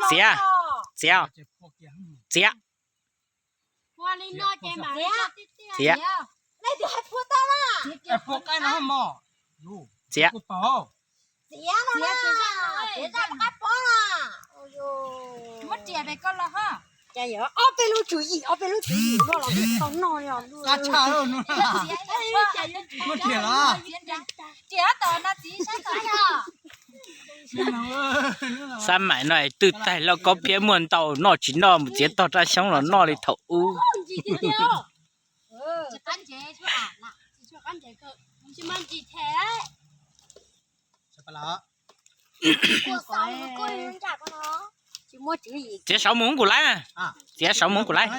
Txiav, txiav, txiav, txiav. Txiav. Muab riam pem ko los ho. Ob peb lub tswv yim, ob peb lub tswv yim no los tau noj li os. Riam tom no txiv saib tom yog. Xab maim no es twb taig lauj kaub phiab muaj ntau, noj tsis noj mus txiav tog raj xyoob los noj li thaum ub. Txiav saum mus kuv laib, txiav saum mus kuv laib.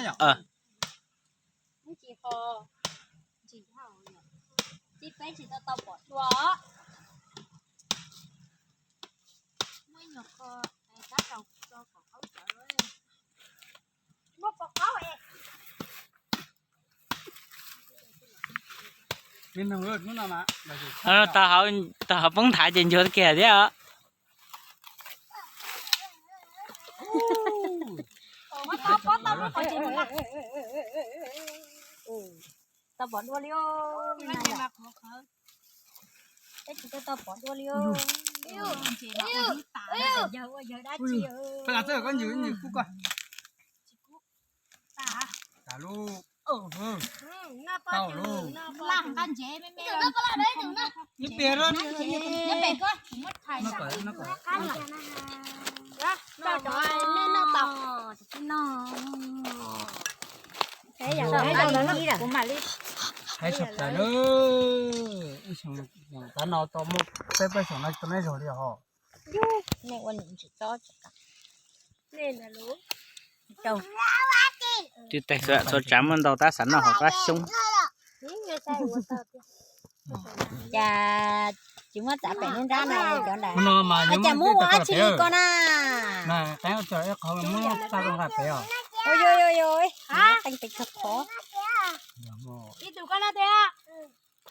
Tau hauv poob nthav ces nchuav kiag thiab os. Tau pom dua li os. Tsis tau pom dua li os. Yawg ua yawg dab tsi. Laj nqa ntses me me. Hais tshaj plaws na, tav no tau muaj peb peb xyoos no tau neb zog li os. Twb tais xua txhua tsav muaj ntau tab xav noj hauv qab xyoob. Cas tsis muab txav pem lub nrab na cov ntawd. Cas muab ua dab tsi li ko na. Ua yo yo yo, teeb pem kawg qhov.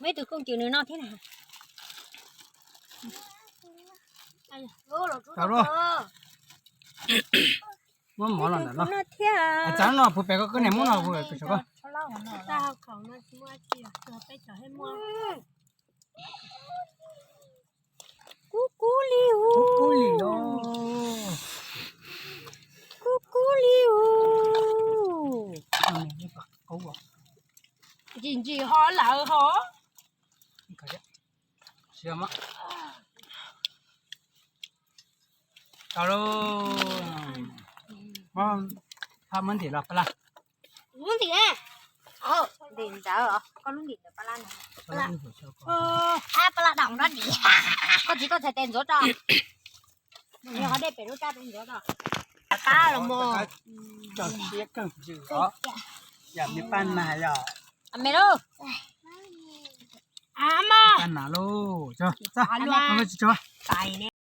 Muaj ib tug kooj cws nws noj thiab na. Muab mov los ntawm no. Txav no puag pem ko, koj niam muab no puag pem saum ko. Kub kub li ub. Kub kub li ub. Ntsim ntsim ho lawm ho. Tau lauj. Muab ntim los pab laj. Lub ntim, ntim ntawd, koj lub ntim ntawd pab laj no. Pab laj daum nrab ntim. Koj txiv tuaj txhais tes ntxuav tso. Nws qhov dej pem lub rab pem ntxuav tso. Qab los mus. Tso siab kawg ntsws os. Yam li paj nas yom. Me lauj. Paj nas lauj. Tso, tso.